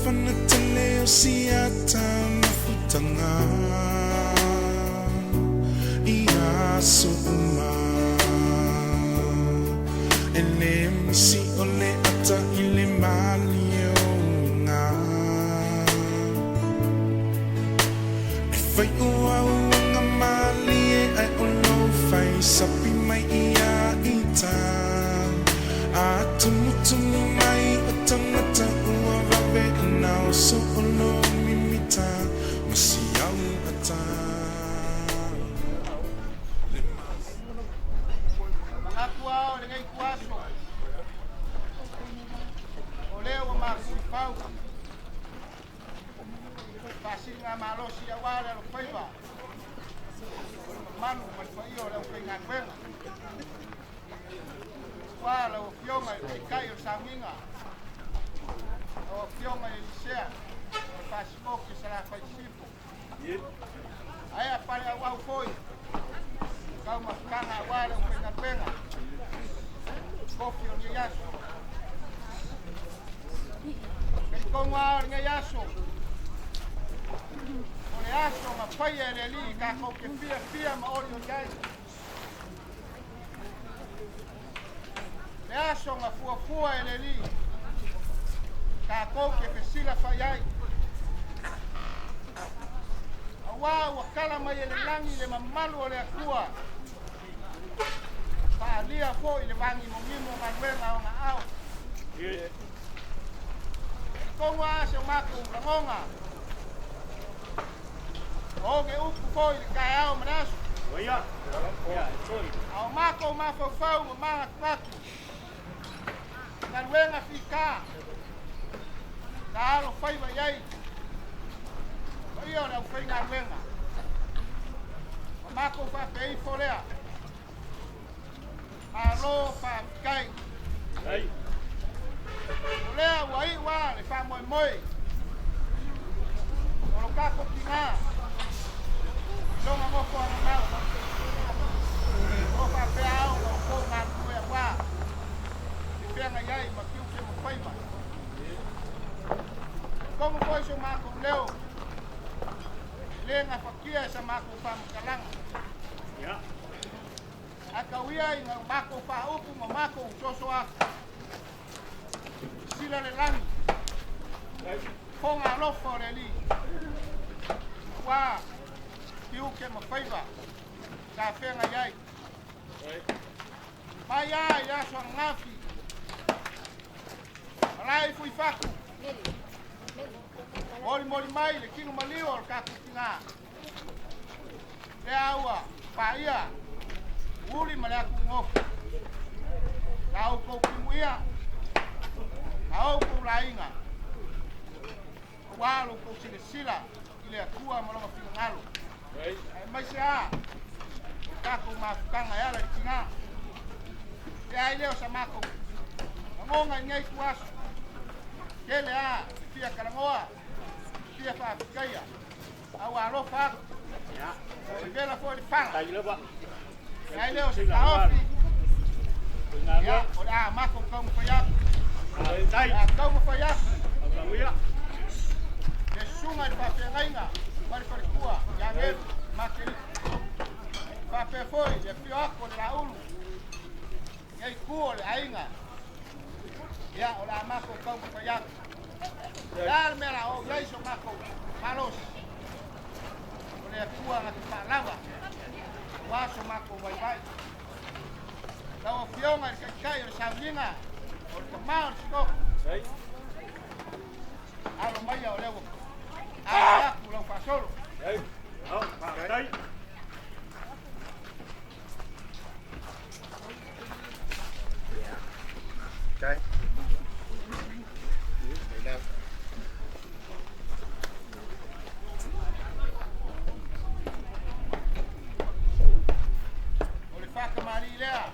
mafana tele o siata mafutaga i aso uma. E le misi o le ata i le malie o uiga. E fai o au aga malie ae o lou fai sapi mai ia ita. A tumutumu mai o tagata ua vave ona oso o lo mimita ma si au ata. Manatu ao lenei ituaso o lea ua mafuifau faasiligamalosi aua le alofaiva o le mamalu ma le paia o le aufaigaluega. Aua lau Afioga i le Taitai o le Sauniga, lau Afioga i Elisea o le Fasikoki o Salafai Sisifo, ae a paleauau foi taumafataga aua le aufaigaluega kofi o lenei aso. Talitonu lava o lenei aso, o le aso na faia e le Alii tatou te fiafia ma olioli ai. Le aso na fuafua e le Alii tatou te fesilafai ai. Aua ua tala mai e le lagi le mamalu o le Atua, faaalia foi le vagimogimo o galuega a ona aao. Talitonu lava si o matou lagona, o oge upu foi i le taeao ma le aso. A o matou mafaufau ma manatunatu, galuega fita sa alofaiva i ai paia o le aufaigaluega. Ma matou faapea ifo lea, malo faafetai. O lea ua iu lava le faamoemoe o lo tatou tina i lona nofoaga mau. O faapea ao la outou galulue aua le feagai ai ma tiute ma faiva. Talitonu foi so matou leo e le gafatia e sa matou faamatalaga. Ae tau ia ina matou faaupu ma matou soso atu. Sila le lagi, fofoga alofa o le Alii, aua tiute ma faiva sa feagai ai. Mai lava i le aso ananafi, malae ifo i fatu, molimoli mai le tino maliu o le tatou tina. Lea ua paia uli ma le atu gofu. La outou timuia, la outou laiga, aua lo outou silasila i le Atua ma lona finagalo. Aemaise a o tatou mafutaga e ala i le tina. Le ai lea o sa matou lagona i lenei ituaso. Tele a le fia talanoa, fia faafetaia, a ua alofa atu. E vela foi le fala. Le ai lea o se taofi. Ia, o le a matou taumafai atu. O le a taumafai atu. Le susuga i le faafeagaiga ma le faletua ia Gelu Makelika. Faapea foi le afio atu o le Laulu i itu o le aiga. Ia, o le a matou taumafai atu. O le a le mea o le a oo i ai so matou malosi? O le Atua na te faalava aua so matou vaivai. Lau Afioga i le Taitai o le Sauniga, o le tama o le Sikopo, alo maia o lea ua alo atu lau faasolo. Okay. O le faakamali'i lea,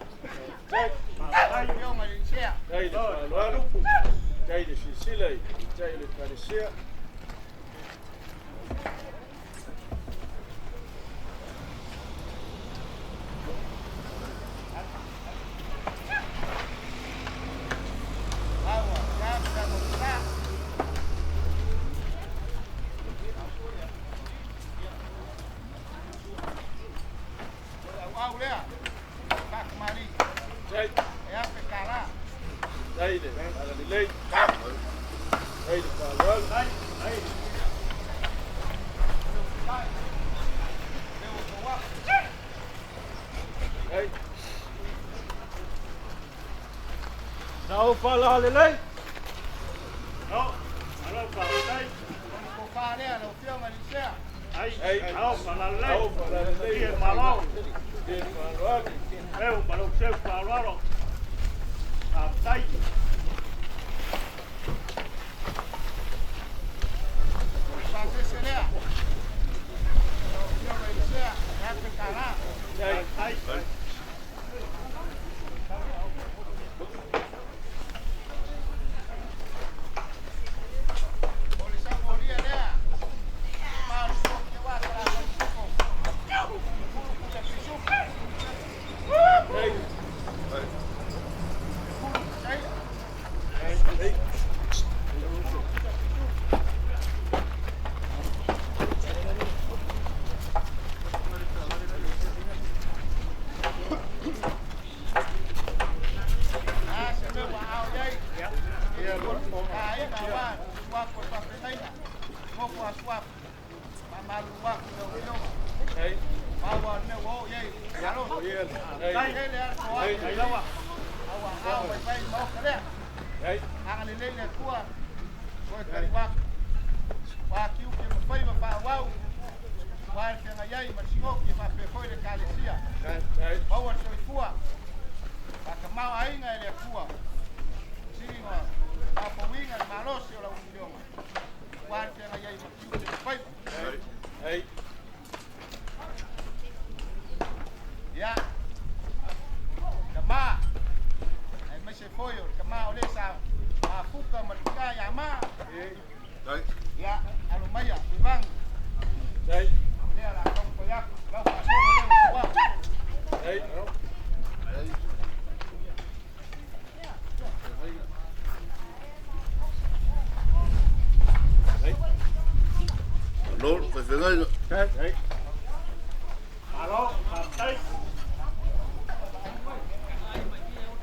lau Afioga i le Elisea. Tai le faaaloalo, tai le silasila i tai o le Ekalesia. Aua, ia tatou sa. Agalelei. Fatai le faaaloalo. Fatai. Sao faalalelei. Tofa lea lau Afioga i le Sea. Ai. Ao faalalelei. Ia le faaaloalo. Pasese lea. Lau Afioga i le Sea, e afe tālā. Fatai. O le saumolia lea. Maluso ke wa sa la soko. Kulu kusa pisuku. Fatai. Kulu kusa ia. Fatai. Kulu kusa pisuku. Ah, se me wa au iai. Ai ma wa, wa ko pa pengaina. Mo ko aswa. Ma malu wa ku lau Afioga. Fatai. Ma wa me wo iai. Alo. Fatai. Ele ala ko au. Aua au mai vai mau kalea. Fatai. Agalelei le Atua, o e taliuaku. Ua akiu ke mafai ma faauau. Ua le feagai ai ma le sigoki e faapea foi le Ekalesia. Fatai. Maua le soifua. Faakamao aiga e le Atua. Siliga faafouina le malosi o lau Afioga. Ua le feagai ai ma tiute ma faiva. Fatai. Ia, kamā, aemaise foi o le kamā o lē sa mafuka ma le tigā iā mā. Ia, alo maia, uivaga. Fatai. Lea la taumafai atu, lau faasolo lea ua tuā. Fatai. Malo le faifeagaiga. Fatai.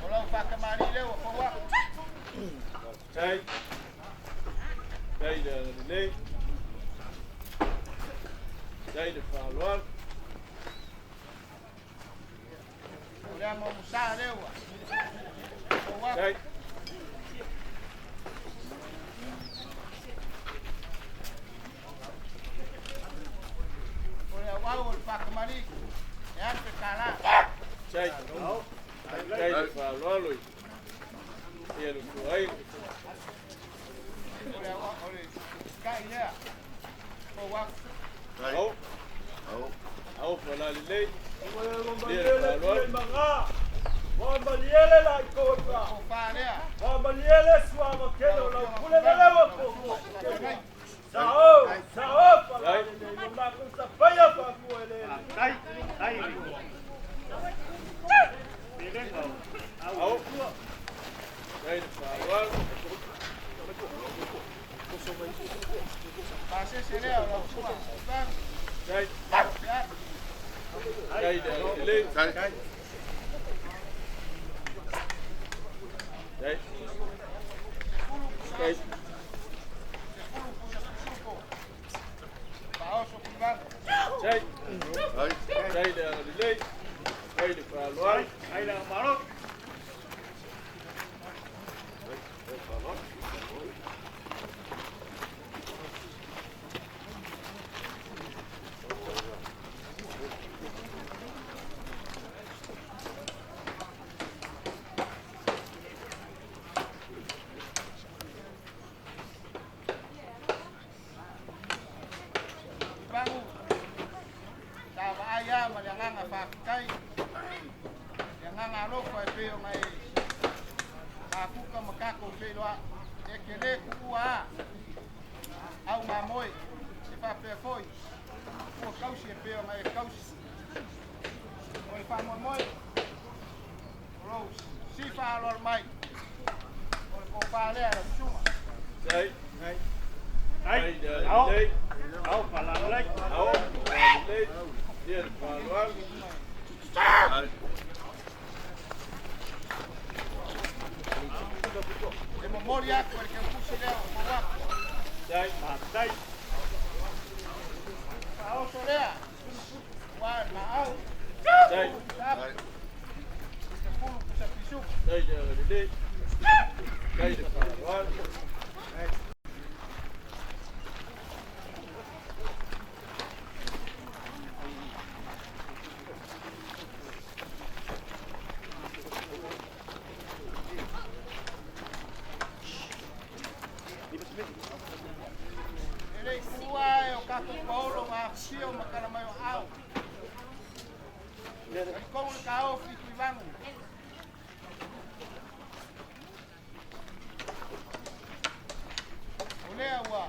O lau faakamālii lea ua fou atu. Fatai. Fatai le agalelei. Fatai le faaaloalo. O lea mamusā lea ua fou atu. Fatai. O le auau o le faakamālii e afe tālā. Fatai. Fatai le faaaloalo ia le tuaiga. O le auau o le kai lea fou atu. Ao. Ao. Ao faalalelei. Ia le faaaloalo. Tofā lea. Ao. Fatai le faaaloalo. Pasese lea o lau sua uivaga. Fatai. Fe atu. Fatai le agalelei. Fatai. Fatai. Sefulu pusa Fatai. sefulu pusa pisupo. Faaoso kuivaga. Fatai. Fatai. Fatai le agalelei. Fatai le faaaloalo. Ivagu. Sa vaai a ma le agaga faafetai. Le agaga alofa e pei ona e mafuka ma tatou feiloai. E ke lē kuua a au mamoe e faapea foi ua kausi e pei ona e kausi. O le faamoemoe o lou sifa aloalo mai. O le tofā lea lau susuga. Fatai. Fatai le agalelei. Ao faalalelei. Ia le faaaloalo. Fatai. E Momoli atu e le keukusi lea o kou atu. Tai. Faaoso lea. Ua e maau. Tai. Sapu. Te pulu pusa pisuku. Tai le agalelei. Tai le faaaloalo. E lei kulua e o kakou paolo ma afifio ma tala mai o aao. Talitonu le taofi i Tuivagu. O lea ua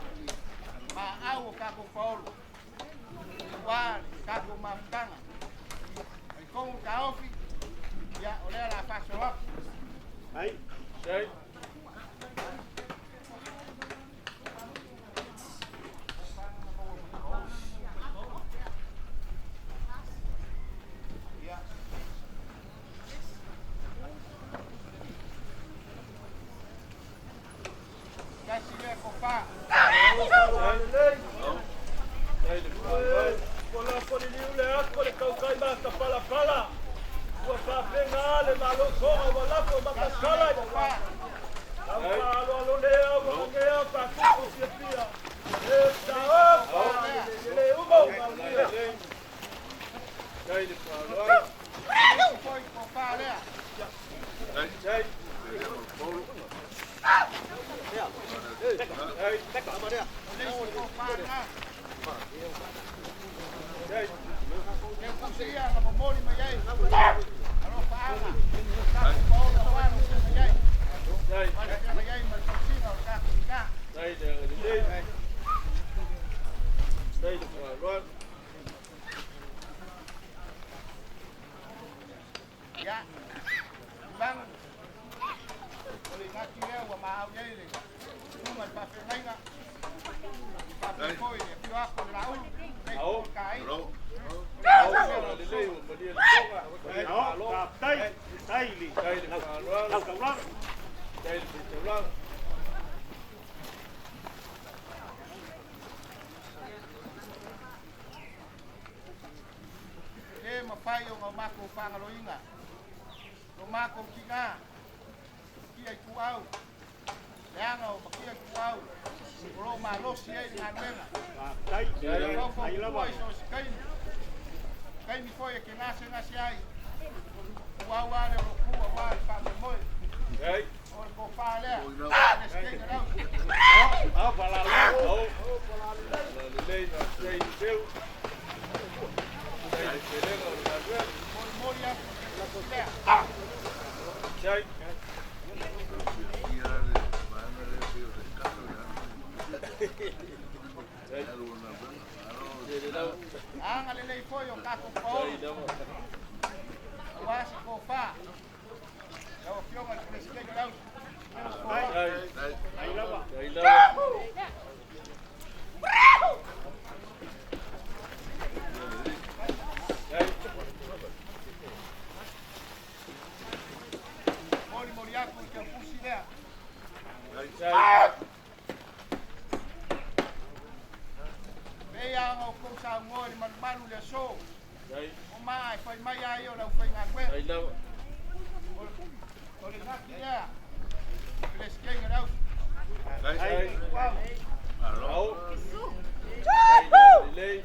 maau o tatou paolo auā le tatou mafutaga. Talitonu le taofi, ia o lea o le a faasolo atu. Ai. Tai. Ia. Tasi lea kofa. Lelei. Tai le faaaloalo. Kola koli liu le ako le kaukai ma ka pala pala. Ua faapena le malo soga ua lafo matasala i Kofa. Lau faaaloalo lea ua magea faakupu fiafia. E sao e le uma o maulia. Lelei. Tai le faaaloalo. Isi foi kofa lea. Tai. Tai. O le isi kofa lena. Tai. Keukusi ia na momoli mai ai. Alofaaga. Tatou paolo auā lau feagai ai. Tai. Auā le feagai ai ma le tausiga o le tatou tigā. Tai le agalelei. Tai le faaaloalo. Ia. Tuivagu. O le igati lea ua maau i ai le susuga i le faafeagaiga. Faapea foi le afio atu o le Laulu. Lei Ao. foi kaai. Malo. Ao agalelei ua malia le toga. Malia le Ao, malo. faafetai, tai le Tai le faaaloalo. lau taulaga. Tai le faitaulaga. E lē mafai ona o matou fagaloina lo matou tigā kia i tuau leaga o makia i tuau o loo malosi ai le galuega. Faafetai. Ai Faufautua lava. i so o se taimi taimi foi e ke gasegase ai uau a le o loo ku auā le faamoemoe. Tai. O le kofā lea lesetega lausi. Ao, falalei. Ao. Agalelei faafetai i le seu. Tai le felega o le galuega. Molimoli atu i le lea. Tai. Ia le vaega lea pei o le kasa o le anu. Alu ona vela. Malo. Tele lava. Aga lelei foi o tatou Tai paolo lava. auā se kofā lau afioga i le Peresetene lausi. Tai. Tai. Ai lava. Tai lava. Tai. Molimoli atu i le teufusi lea. Tai. Pei aga o kou saugoa i le malumalu le aso. Tai. O maa e fai mai ai o le aufaigaluega. Tai lava. O le gati lea. Peresetene lausi. Tai. Tai. Malo. Ao. Tai le agalelei.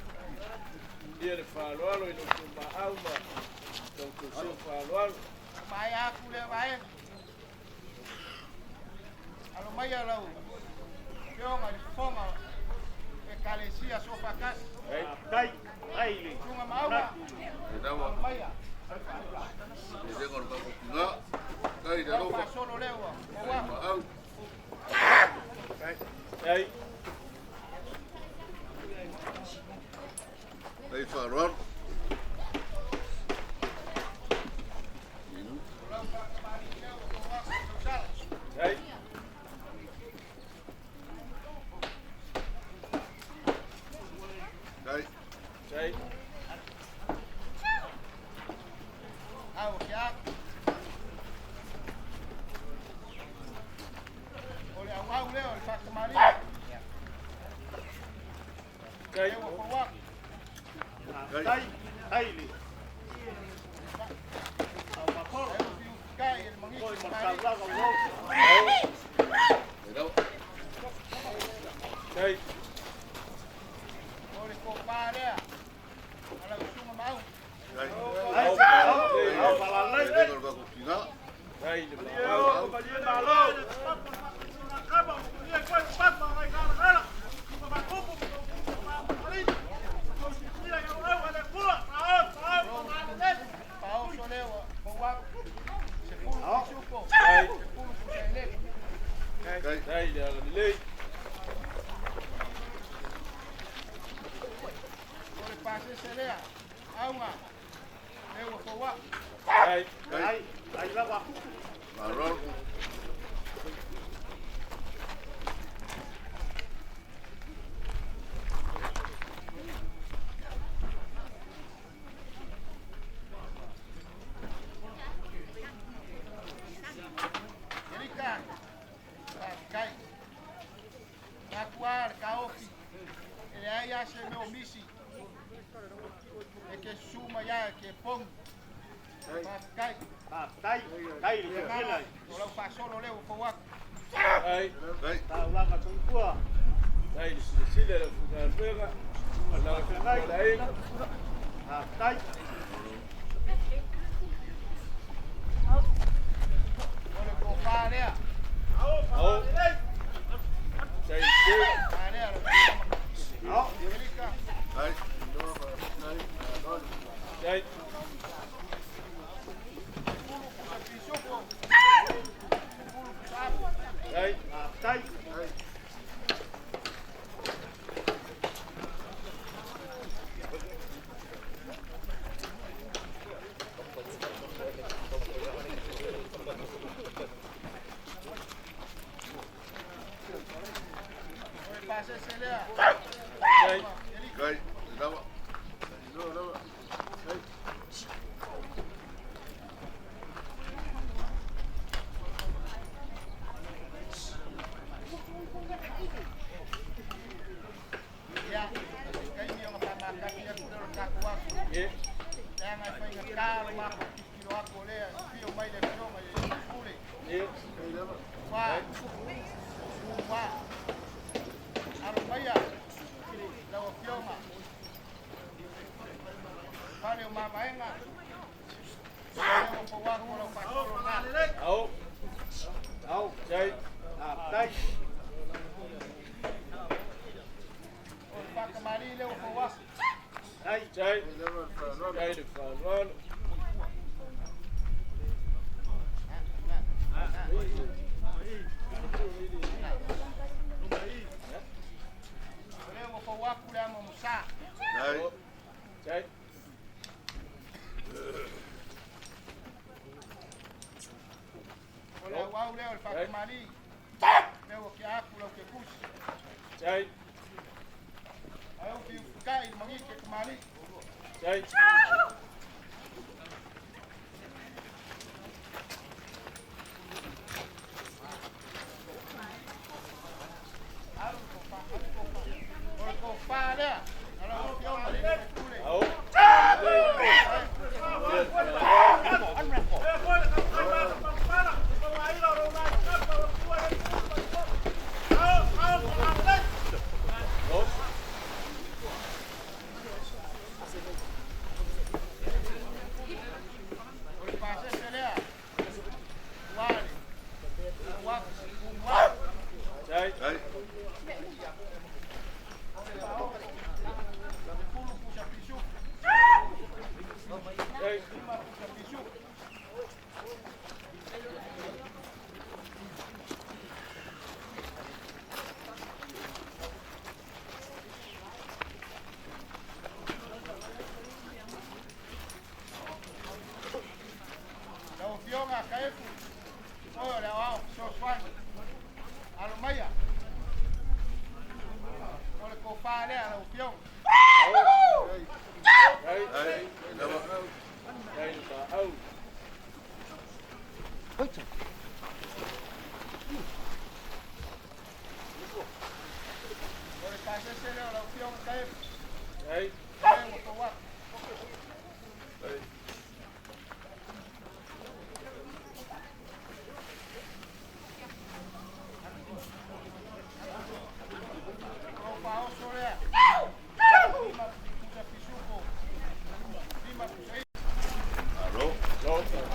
Lia le faaaloalo i lo outou maau ma la outou seu faaaloalo. Maea atu lea vaega. Alo mai a lau afioga i le fofoga Ekalesia Sofakasi. Tai. Faafetai. Ai le. Susuga Maauga. E lava. Alo maia. E lenga o le tatou tigā. Tai le Lau alofa. faasolo lea ua ou Tai atu. maau. Tai. Tai faaaloalo. O lau faatamalii lea ua ou atu i tausala. Tai. Tai. Tai. Au ke atu.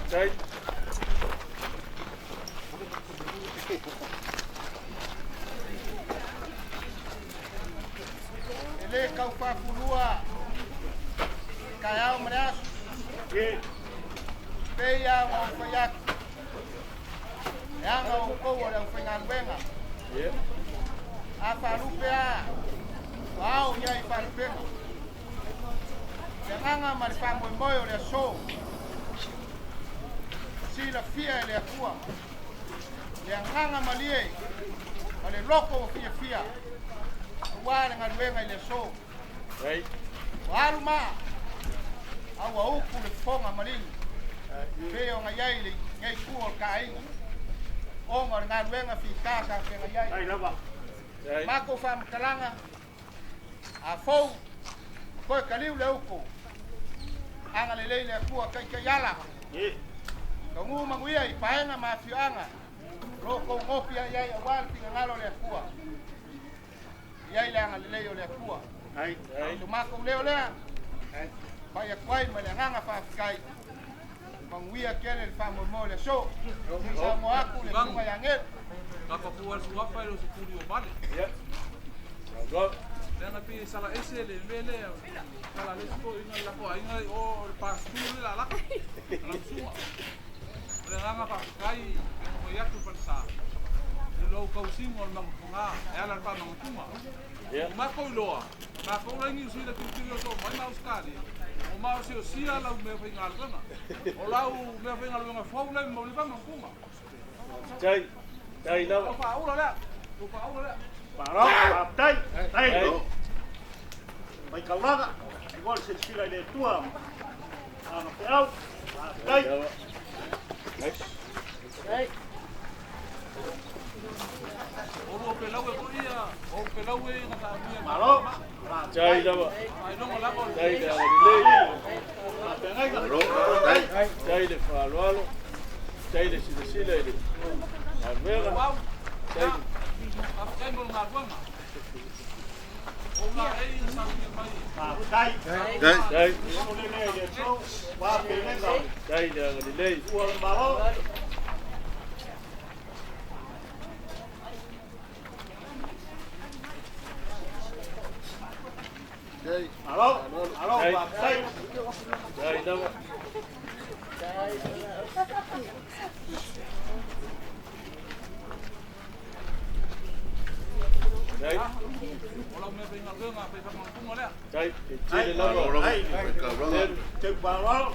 Tai. E lē taufafulua le taeao ma le aso pei a ona ou fai atu leaga outou o le aufaigaluega a faalupe a ua ao i ai faalupega le agaga ma le faamoemoe o le aso silafia e le Atua le agaga malie ma le loto ua fiafia auā le galuega i le aso ua alu maa a ua utu le fofoga maligi pei ona i ai lenei itu o le taaiga ona o le galuega fitā sa feagai ai matou faamatalaga a fou ma toe taliu le utu agalelei le Atua taitaiala taugū manuia i paega ma afioaga o lo outou nofi ai ai auā le finagalo o le Atua i ai le agalelei o le Atua so matou leo lea fai atu ai ma le agaga faafetai manuia tele le faamoemoe o le aso saunoa atu le susuga ia Gelu. Kapa pua le suafa e le o se tuli o vale. Lea na pei e sala ese le mea lea. Sala le isi toeaina le lako aiga o le pastu le la laka. Lau susuga. O le agaga faafetai e ona fai atu falesa. I lou tausiga o le magafogā e ala i le faamagatuga. O matou iloa, matou la i Niu Sila tilotilo soo mai ma Ausetalia, o maosiosia lau mea faigaluega. O lau mea faigaluega fou lea e momoli faamagatuga. Tai. Tai lava. Ua faaula lea. Ua faaula lea. Malo, faafetai, tai. Mai taulaga, ai mo le silasila i le Atua ma ana feau. Faafetai. O lua pelau e foi ia, o pelau e na taamia. Malo, Tai lava. Ailoga lava o le Tai le agalelei. faafeagaiga. Malo, faafetai. Tai le faaaloalo. Tai le silasila i le galuega. Uau. Tai. Faafetai mo le galuega. O laei na saunia mai. Faafetai. Tai. Tai. O le lea i le aso, ua feagaiga. Tai le agalelei. Ua le malo. Tai. Malo, malo, faafetai. Tai lava. Tai. O lau mea faigaluega fai faamagatuga lea. Tai. E tele lava. Malo lava. Ai. Fai taulaga. Teu faaaloalo.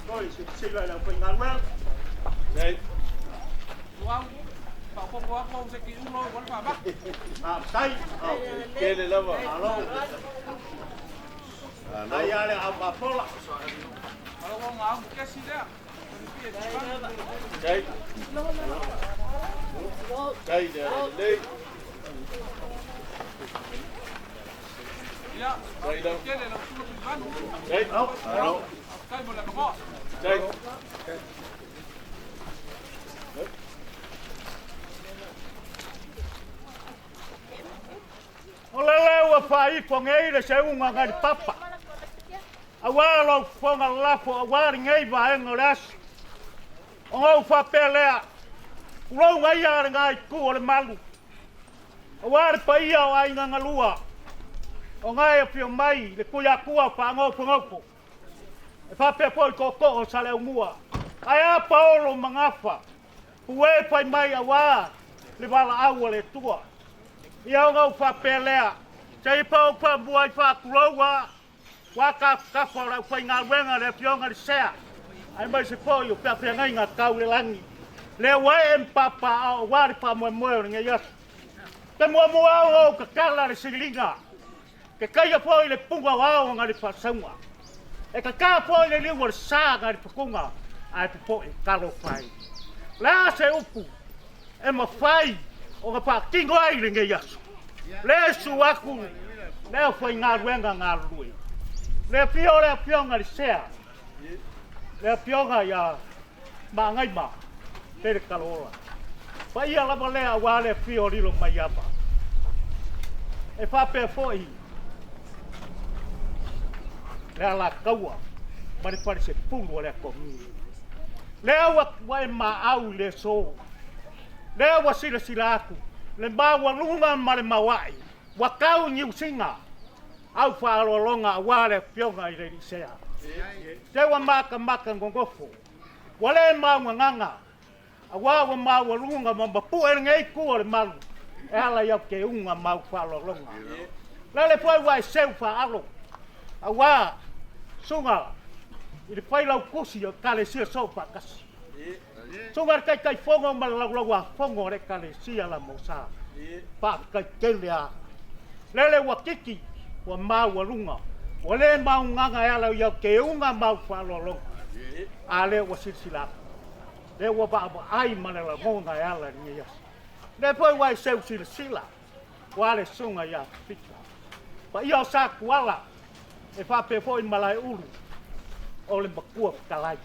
Toi, silasila i le aufaigaluega. Tai. Uau. Faaopoopo atu au se kiulo ua le faamai. Faafetai. Tele lava. Malo. Ai a le au papola. Malo ua ngau kesi lea. Tai. Tai le agalelei. Ia, Tai lava. tele lau susuga Tuivanu. Tai. Malo. Faafetai mo le avanoa. Tai. O le lea ua faaifo nei le seuga nai le papa. Auā lou fofoga lalafo auā lenei vaega o le aso. Ona ou faapea lea, tulouga ia lena itu o le malu. Auā le paia o aiga galua, o gae afio mai le Tuiatua o faanofonofo. E faapea foi tootoo o Saleaumua. Ae a paolo ma gafa, pue fai mai auā le valaau a le Atua. Ia ona ou faapea lea, se i pa ou faamua i faatulouga, ua tafatafa o le aufaigaluega le afioga i le sea, aemaise foi o feafeagaiga tau i le lagi. Lea ua ee ma papaaao auā le faamoemoe o lenei aso. Te muamua ona ou tatala le siliga, ke taia foi le puga o ao ngai le faasauga. E tatā foi le liu o le sa ngai le fatuga, ae popoe talofa ai. O le a se upu e mafai ona faatino ai lenei aso. Le su atu le aufaigaluega galulue. Le afio o le afioga i le sea, le afioga ia Maagaima Pele Kaloola. Paia lava lea auā le afio o Lilo Maiava. E faapea foi le Alataua. ma le falesefulu o le Akomi. Lea ua, ua e maau i le aso, lea ua silasila atu le maualuga ma le maua'i ua tau i Niusiga, au faaaloaloga aua le Afioga i le Aliisea. Se ua matamata nonofo, ua le maugagaga, aua ua maualuga ma mapu'e lenei itu o le malu e ala i au teuga ma au faaaloaloga. Lele foi ua e seu faaalo, aua susuga i le Failautusi o Ekalesia Soofaatasi, susuga i le Taitaifono ma le Laulauafono o le Ekalesia Lamosa, faafetai tele lava. Lele ua titi, ua maualuga, ua le maugaga e ala i au teuga ma au faaaloaloga, a lea ua silasila atu. Lea ua vaavaai ma le lagona e ala i lenei aso. Lea foi ua e seu silasila, ua le susuga ia Fita. Paia o Satuala e faapea foi Malaeulu o le matua fetalai.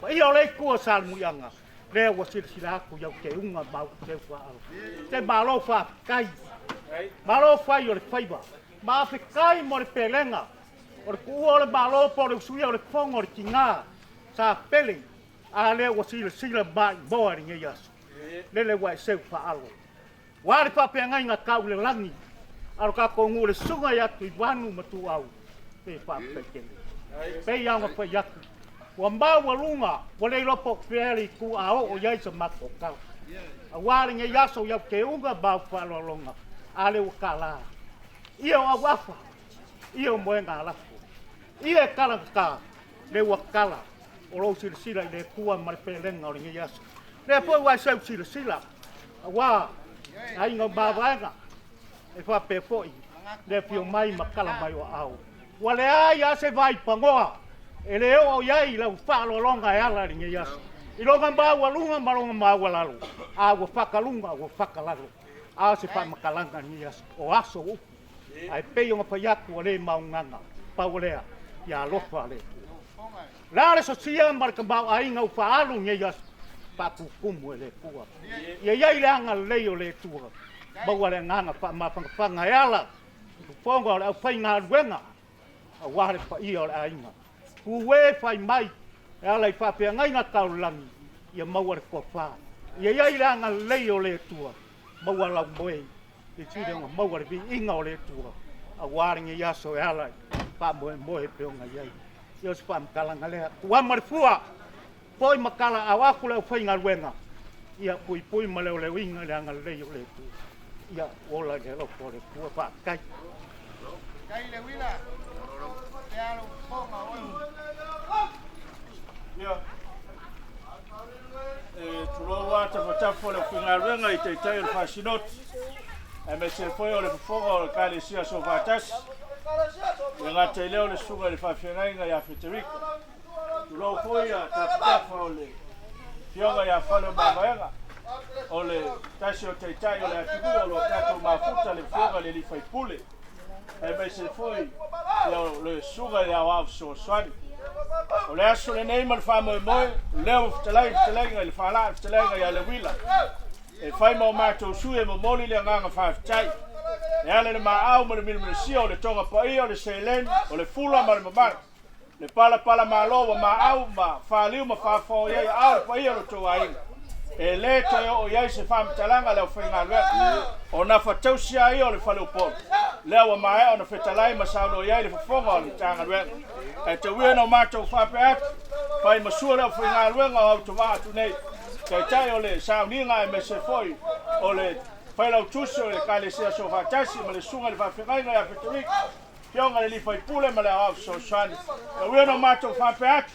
Paia o le itu o Salemuliaga, lea ua silasila atu i au teuga ma au seu faaalo. Se malo faafetai, malo fai o le faiva, mafetai mo le pelega o le tuua o le Malo po o le usuia o le fono o le tina sa pele. A lea ua silasila maimoa i lenei aso, lele ua e seu faaalo. Ua le faafeagaiga tau i le lagi, a o tatou nuu le susuga ia Tuivanu ma Tuau, pe faafetai tele. Pei lava ona fai atu, ua maualuga, ua le iloa po o fea le itu a oo i ai sa matou tala. Aua lenei aso i au teuga ma au faaaloaloga, a lea ua tala. Ia o auafa, ia o moega alafo, ia e talagata, le ua tala o lou silasila i le Atua ma le pelega o lenei aso. Lea foi ua e seu silasila, aua aiga o mavaega e faapea foi le afio mai ma tala mai o aao. Ua leai lava se vai pagoa e le oo i ai lau faaaloaloga e ala i lenei aso. I lona maualuga ma lona maualalo, a ua fakaluga ua fakalalo. A o se faamatalaga i lenei aso, o aso upu. Ae pei ona fai atu ua le maogaga, pau o lea, ia alofa le Atua. O le a le sosia ma le tamaoaiga ua faaalu i lenei aso, faatutumu e le Atua. Ia i ai le agalelei o le Atua, maua le agaga faamafanafana e ala i fofoga o le aufaigaluega aua le paia o le aiga. Pue fai mai e ala i faafeagaiga taulagi, ia maua le tofa. Ia i ai le agalelei o le Atua, maua lau moe i sili ona maua le viiga o le Atua aua lenei aso e ala i faamoemoe pei ona i ai. Ia o se faamatalaga lea. Tuama le fua, foi ma tala ao atu le aufaigaluega, ia puipui ma leoleoina i le agalelei o le Atua. Ia ola i le alofa o le Atua. Faafetai. Tai le uila, te alo fofoga oe. Ia, e tulou lava tafatafa o le aufaigaluega i taitai o le faasinoti, aemaise foi o le fofoga o le Ekalesia Soofaatasi, e gata i lea o le susuga i le faafeagaiga ia Feterika. Tulou foi ia tafatafa o le Afioga ia Faleomavaega, o le tasi o taitai o le atunuu o lo o tatou mafuta le Afioga i le Alii Faipule, aemaise foi ia le Susuga i le Aoao Fesoasoani. O le aso lenei ma le faamoemoe, o lea ua fetalai le fetalaiga i le faalaa le fetalaiga ia Leuila, e fai ma o matou sui e momoli le agaga faafetai. E ala i le maau ma le milamilisia o le toga paia, o le seleni, o le fula ma le mamalu. Le palapala malo ua maau ma faliu ma fafao i ai aao le paia o lo outou aiga. E le toe oo i ai se faamatalaga a le aufaigaluega. O nafa tausi a ia o le fale Upolu. Lea ua maea ona fetalai ma saunoa i ai le fofoga o le Matagaluega. Ae tauia ina o matou faapea atu, fai ma sua le aufaigaluega o autovaa atu nei, taitai o le sauniga aemaise foi o le Failautusi o le Ekalesia Soofaatasi ma le Susuga i le Faafeagaiga ia Frederick, Afioga i le Alii Faipule ma le Aoao Fesoasoani. E ui ona o matou faapea atu,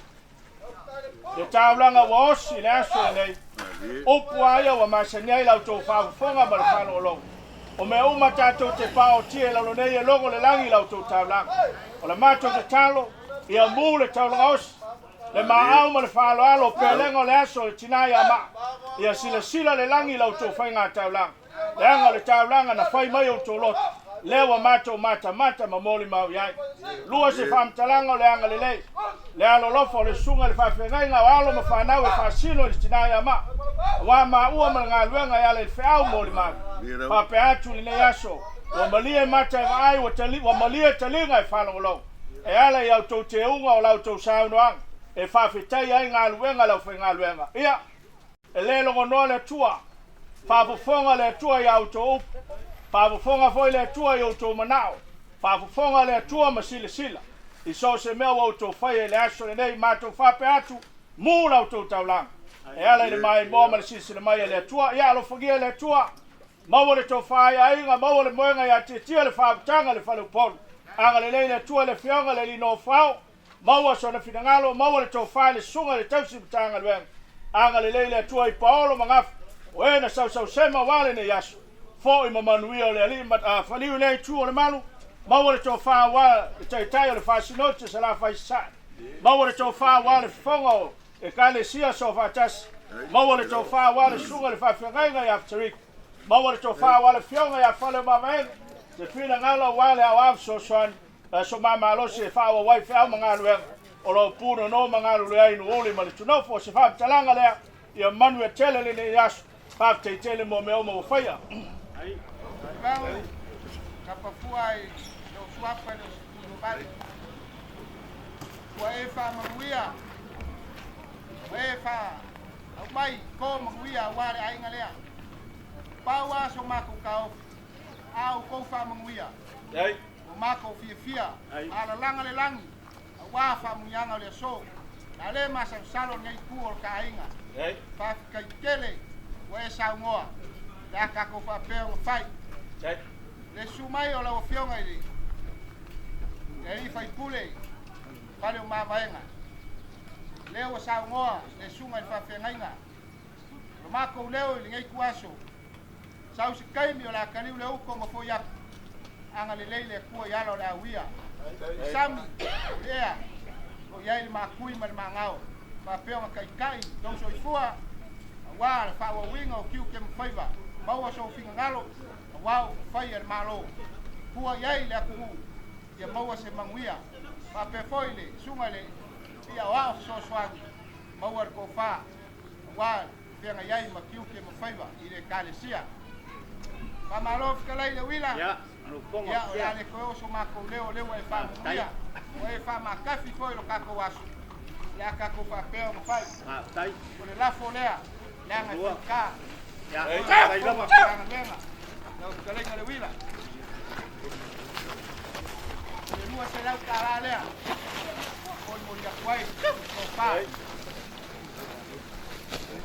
le taulaga ua osi i le aso lenei, upu a ia ua masani ai la outou faafofoga ma le faalogologo. O mea uma tatou te paotia i lalo nei e logo le lagi i la outou taulaga. O le matou tatalo, ia mu le taulaga osi, le maau ma le faaaloalo o pelega o le aso o le tina ia maa. Ia silasila le lagi i la outou faiga taulaga. Leaga o le taulaga na fai mai outou loto, lea ua matou matamata ma molimau i ai. 2 se faamatalaga o le agalelei, le alolofa o le susuga i le faafeagaiga o alo ma fanau e faasino i le tina ia maa, aua maua ma le galuega e ala i le feau molimau. Faapea atu i lenei aso, ua malie mata e vaai, ua malie taliga e faalogologo. E ala i a outou teuga o la outou saunoaga e faafetaia ai galuega a le aufaigaluega. Ia, e le logonoa le Atua, faafofoga le Atua i a outou upu, faafofoga foi le Atua i outou manao, faafofoga le Atua ma silasila i so o se mea ua outou faia i le aso lenei. Matou faapea atu, mu la outou taulaga e ala i le maimoa ma le silasila mai a le Atua. Ia alofagia e le Atua, maua le tofa ai aiga, maua le moega ia tietia le faautaga i le faleupolu. Agalelei le Atua i le Afioga i le Alii Nofo-ao, maua sona finagalo, maua le tofa i le susuga i le tausi Matagaluega. Agalelei le Atua i Paolo ma Gafa, o e na sausausema aua lenei aso. Foi ma manuia o le Alii ma faliu i lea itu o le malu, maua le tofa aua le taitai o le Faasinoti o Salafai Sasae. Maua le tofa aua le fofoga o Ekalesia Soofaatasi. Maua le tofa aua le susuga i le faafeagaiga ia Feteriki. Maua le tofa aua le afioga ia Faleomavaega, se finagalo aua le aoao fesoasoani so ma malosi e faaauau ai feau ma galuega o lo o punono ma galulue ai Nuuuli ma le Tunofo. O se faamatalaga lea, ia manuia tele lenei aso. Faafetai tele mo mea uma ua faia. Vau, kapafua i lou suafa e le o se tunovale. Ua e faamanuia, ua e faaumai ko manuia aua le aiga lea. Pau lava so matou taofi, a outou faamanuia, ua matou fiafia, alalaga le lagi, aua faamanuiaga o le aso. Na le masalosalo lenei itu o le ta aiga. Faafetai tele ua e saunoa, le a tatou faapea ona fai. Le susu mai o lau Afioga i le alii faipule fale o Mavaega, lea ua saunoa le susuga i le faafeagaiga. O le matou leo i lenei ituaso, sau se taimi o le a taliu le uto ma foi atu, agalelei le Atua i ala o le auia. Le sami, o le ea, o lo o i ai le makui ma le magao, faapea ona taitai lou soifua, aua le faaauauina o tiute ma faiva. Maua sou finagalo, aua o upufai a le Malo, tua i ai le atunuu ia maua se manuia. Faapea foi le susuga i le Pia Aoao Fesoasoani, maua le tofa, aua le feagai ai ma tiute ma faiva i le Ekalesia. Faamalo fetalai le uila, ia o le a le toe oo so matou leo, lea ua e faamanuia, ua e faamatafi foi lo tatou aso, o le a tatou faapea ona fai. O le lafo lea, leaga e faigata. Faafetai lava Matagaluega, lau fetalaiga le uila. O le $200 lea, molimoli atu ai le tofa.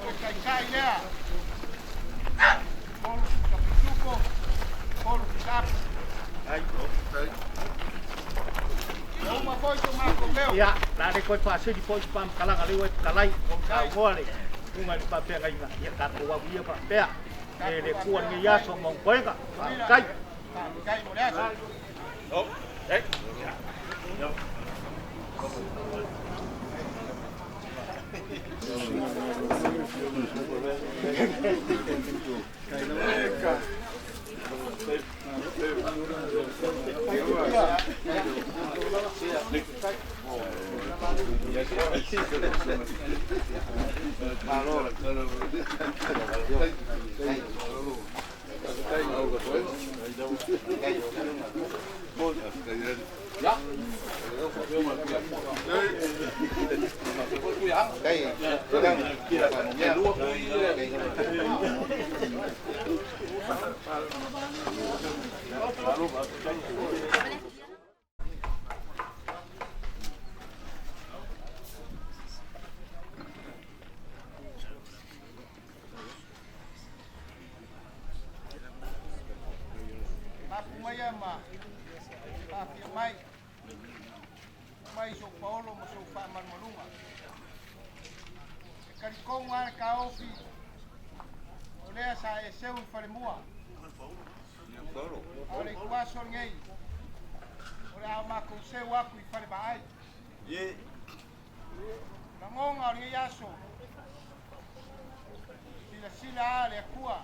O le taitai lea, Polu Tapituko, Polu Kitapu. Ua uma foi so matou leo. Ia, o le a le toe faasili foi se faamatalaga lea ua e fetalai, ua saunoa le susuga i le faafeagaiga, ia tatou au ia faapea, e le Atua lenei aso ma ona toega. Faafetai. Faafetai mo le aso. Mapu maia ma faafia mai, mai sou paolo ma sou faamalumaluga. E talitonu lava le taofi o lea sa e seu i falemua. A o le ituaso lenei, o le a matou seu atu i falevaai. Lagona o lenei aso, silasila a le Atua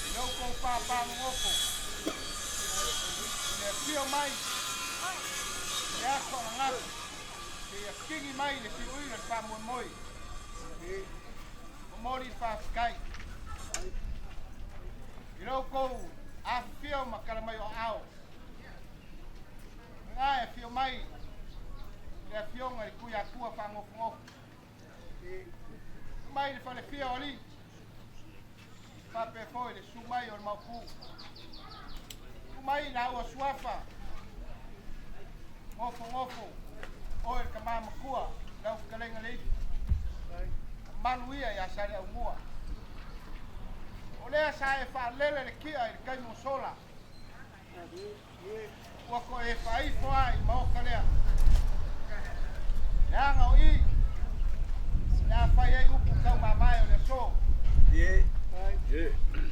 i lo outou pāpānonofo i le afio mai i le aso ananafi seia kini mai le siuila le faamoemoe. Momoli le faafetai i lo outou afifio ma tala mai o aao. Lena e afio mai le afioga i le Tuiatua faagofogofu. Susu mai le falefia o alii, faapea foi le susu mai o le Maopu. Susu mai laua suafa, gofogofo, oe le tama matua, lau fetalaiga Leifi, mamalu ia ia Saleaaumua. O lea sa e faalele le kia i le taimi ua sola. Ua toe faaifo lava i le maota lea. Leaga o i o le a fai ai upu taumamae o le aso.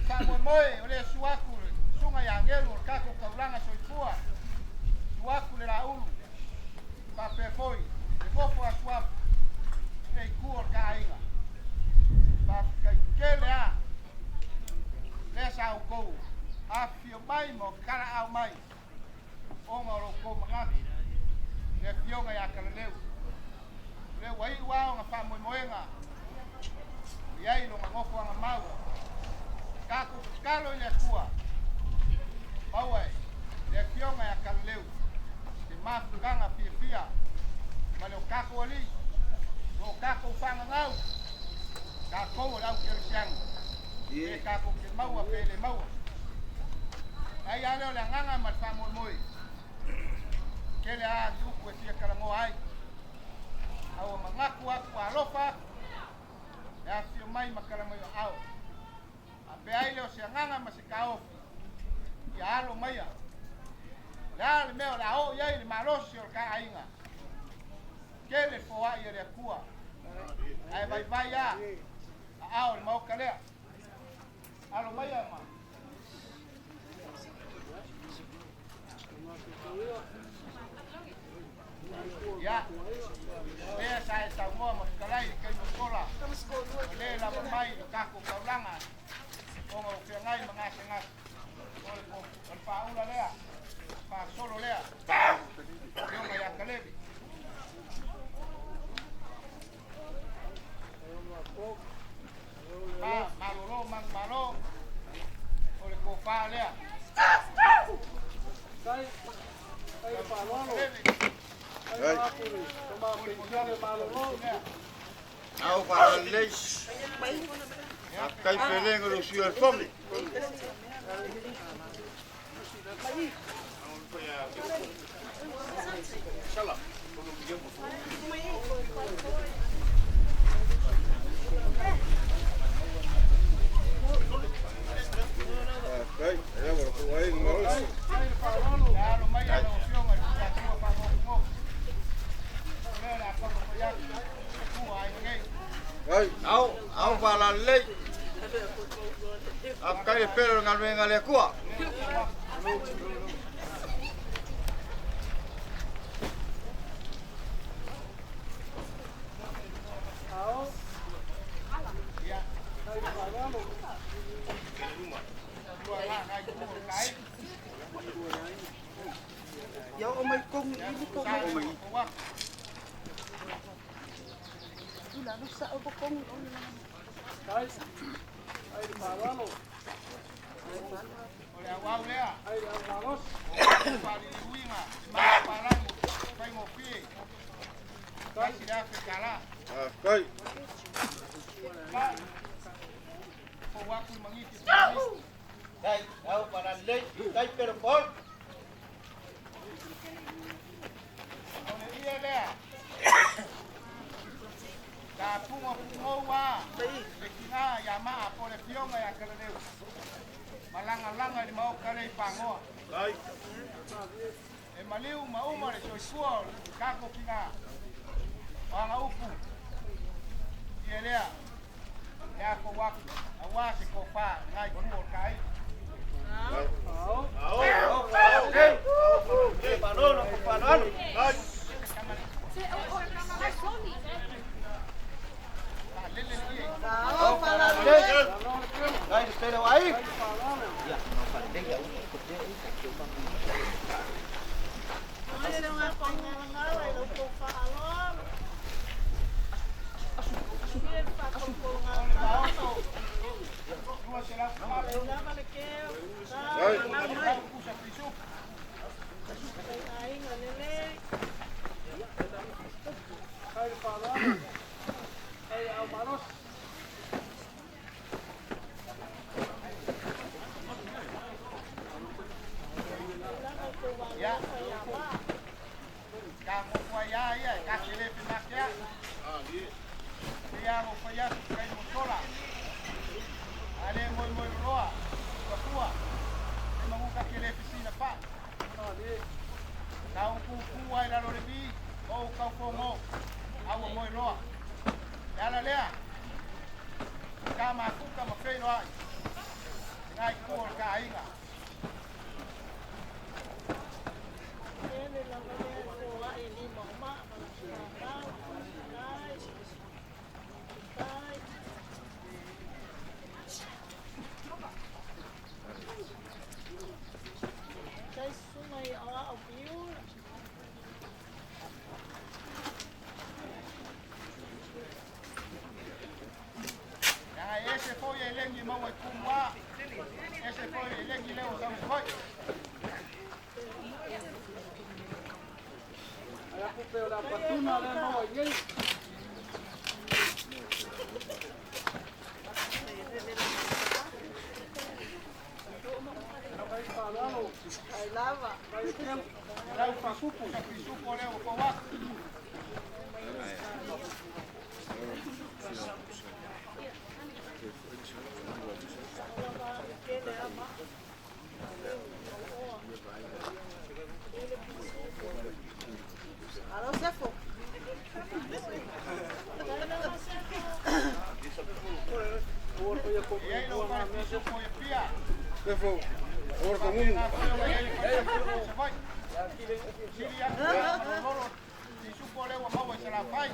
Faamoemoe o lea susu atu le susuga ia Agelu o le tatou taulaga soifua, susu atu le Laulu, faapea foi le nofo a Suafa i le itu o le ta aiga. Faafetai tele lava lea sa outou afifio mai ma talaau mai ona o lo outou manatu i le afioga ia Talaleu. O lea ua iu lava ona faamoemoega o i ai lona nofoaga mau. Tatou tatalo i le Atua, maua e le afioga ia Talaleu se mafutaga fiafia ma le o tatou alii, lo o tatou faagagau, tatou o le au kerisiano, pe tatou te maua pe le maua. Ai lava lea o le agaga ma le faamoemoe, tele lava ni upu e fia talanoa ai, a ua manatu atu alofa atu e afifio mai ma tala mai o aao. A pea ai lea o se agaga ma se taofi ia alo maia. O le a le mea o le a oo i ai le malosi o le ta aiga? Tele foai e le Atua, ae vaivai lava aao i le maota lea. Alo maia ma. Ia, lea sa e saunoa ma fetalai i le taimi o sola, ua le lava mai le tatou taulaga ona o feagai ma gasegase. O le faaula lea, faasolo lea, Afioga ia Kalevi. Ma malolo manumalo, o le tofa lea. Au faalalelei. Faafetai felega lo sui o le fono. Faafetai. Ia ua kou ai malosi. Ai, au, au faalalelei. Faafetai le pele o le galuega a le Atua. Ia oo mai tonu i i tonu. O le auau lea, o faaliliuina i maga faigofie, $1,000. Faafetai. Fou atu i magiti. Dai, au faalalelei. Dai pele paul. O le ie lea, tapuga pugou a le tina ia maa po le afioga ia Talaleu, malagalaga i le maota lea i Pagoa. E maliu ma uma le soifua o le tatou tina. O aga upu, ie lea, e afou atu, aua se tofa lena itu o le taaiga. Faalele le ie. Dai pele o ai. 204. Dai. Fuafua ia ia e ka te le whimakea. Te ia ngo whai atu kai motola. Ale moi moi roa. Fuafua. E mangu ka ke le fisina pa. Kau ku ai lalo le vi. O kau fongo. Aua moi roa. Le ala lea. Ka mafuka ma whelo ai. Ngai ku o ka inga. Ngai ese foi e lengi maua i kumua. Ese foi e lengi leo sa foi. Lau pasupu sa pisupo leo ko wak. E ai lo pare pisupo e pia. Sefo, ora comum. Pisupo leo maua i sa fai.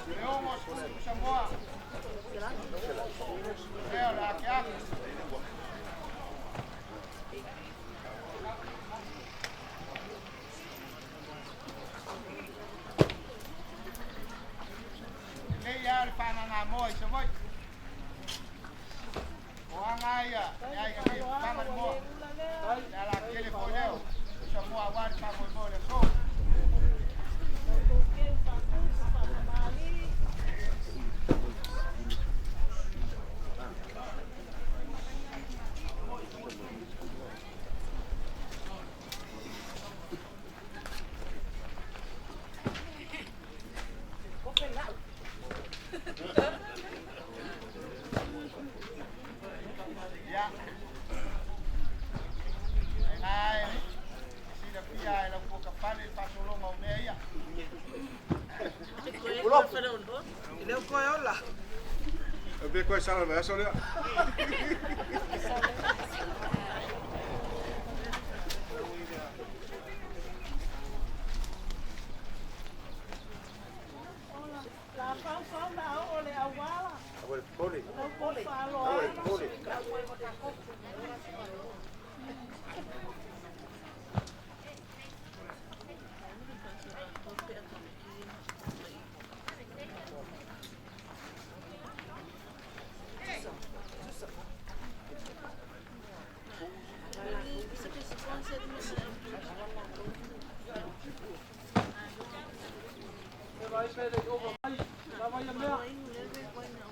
Leongo Samoa. Leo la ke aku. Nei ia le whananga moa i Savoy. O anga ia, e ai ka te panga le moa. Le ala kele foi leo. Samoa wari pa moi moi le so. Ia. E ngai, sila pia e lau puka pale le pasolonga o mea ia. E be koe sala me aso lea.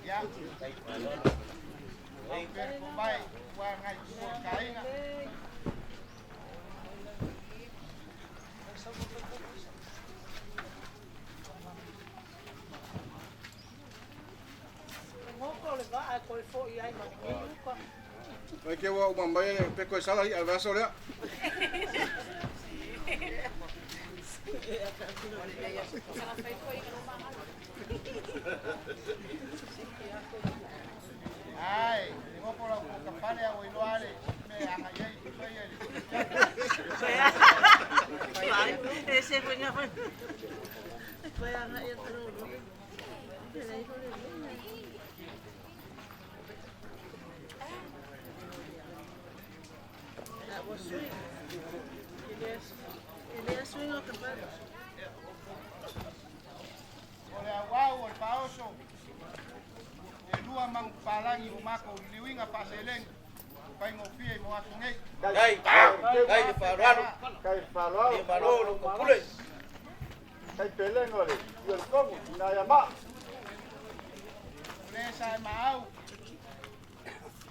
Ia. Au pere ko mai, ua ngai ku o ka inga. Mai ke ua umambai e pe koe sala i al aso lea. Ai, ngopo lau puka pale au iloa ale, me anga iai, kusai ele. O le auau o le paoso. E lua mangu palangi o mako i liuinga whaaseleng. Pai ngofia i mo aso nei. Kai, kai le whaaralo. Kai whaloalo. E malo lo ka pule. Tai pelenga le i o le Kongo i nai ama. O le sa e maau.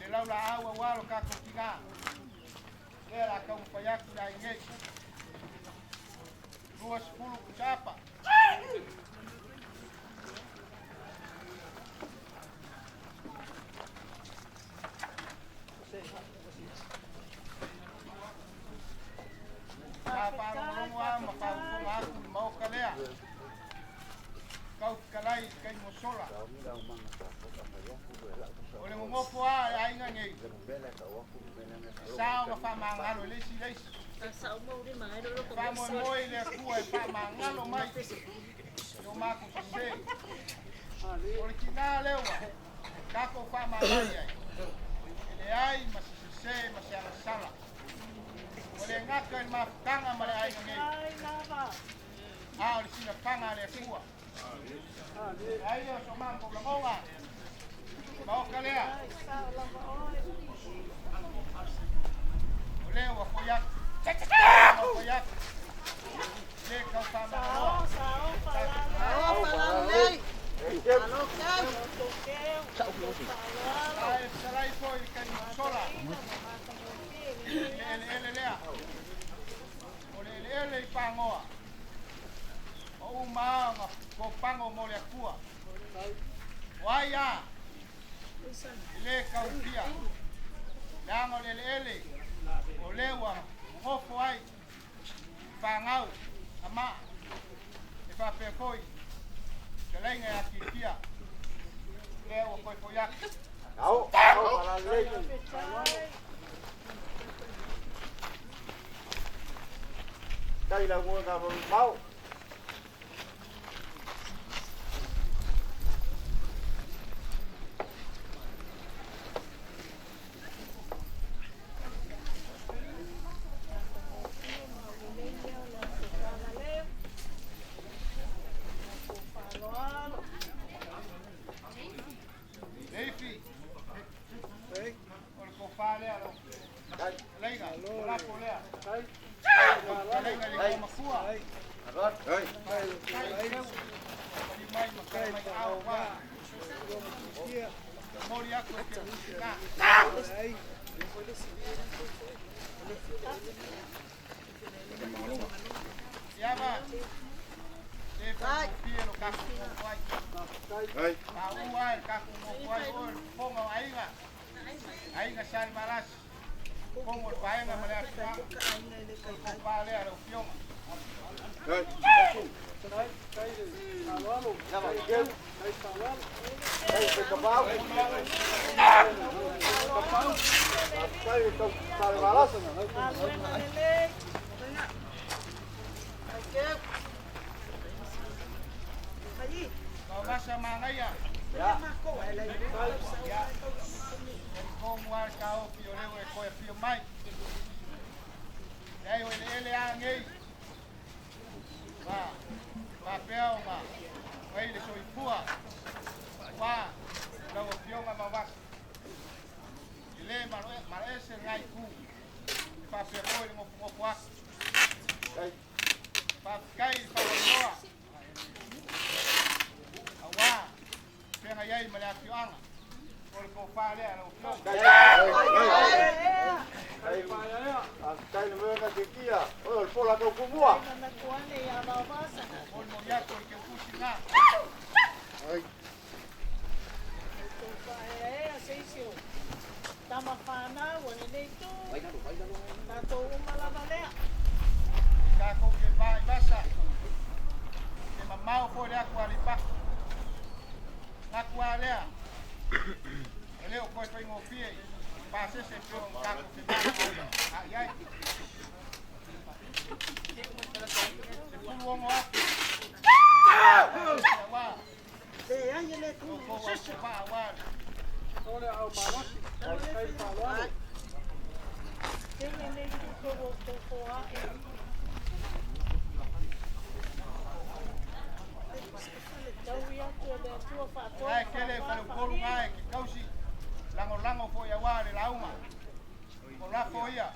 Le lau la au a walo kako tina. Lea la kau mawhai atu la ingei. 20 kuchapa. Sa whaalongolongo a ma whaufonga aku i maoka lea. Kau kalai i kai mosola. O le ngongofo a e aiga nei. Sao ma whamangalo e leisi leisi. Whamoemoe le akua e whamangalo mai. O mako sase. O le kina lewa. Kako whamangai ai. E le ai ma se sese ma se agasala. O le ngaka i mafutanga ma le aiga nei. A o le sina panga le akua. Ai o so mango lagonga. Maoka lea. O lea ua foi atu. Ua foi atu. Le kau whamangaloa. Ai salai foi i kai mosola. Le ele ele lea. O le ele ele i pangoa. O uma nga ko pango mo le akua. O ai a. I le kau pia. Leanga o le ele ele. O lewa ngofo ai. Whangau. Ama. E whapea foi. Te leinga ia ki pia. Lea ua koe foi atu. Ao, ao, ala lei. Tai la mua ka mau. Leifi. O le kofa lea lo. Leinga. O lapo lea. Leinga le ko makua. Ai. Kai. Pali mai ma kai mai au wa. Mori aku e ke usi ka. Iava. Le whakupie lo kako mo kwai. Ai. Pa ua e kako mo kwai o le fonga o aiga. Aiga sal malas. Kongo le paenga ma le atuanga. O le kofa lea le ufionga. Ai. Tai pe kapau. Tai kau sale balasa. Kau masa mangaia. Ya. Ia. Kongo al kao pio leo e koe pio mai. Ei o ele ele a ngei. Wa. Wa peo ma. Wei le soifua. Wa. Lau fionga ma wasi. Ile maro ese ngai ku. E pa peo koe le ngofu ngofu aku. Tai. Pa kai pa loa. Awa. Penga iai ma le afioanga. O le kofa lea lau fionga. Tai. Tai le mea te kia. O le pola kau kumua. O le moriako i ke usi ngā. Ai. Kako ke vai vasa. Ke mamau foi le aku ali pa. Ngaku a lea. E leo koe whai ngōpie. Pa se se pio kako ke vai. A iai. Se pulu ongo aku. Ia wā. O ko wa pa wā. Ai kele whare upolu ngai ke kausi. Lango lango foi a wā le lauma. O lafo ia.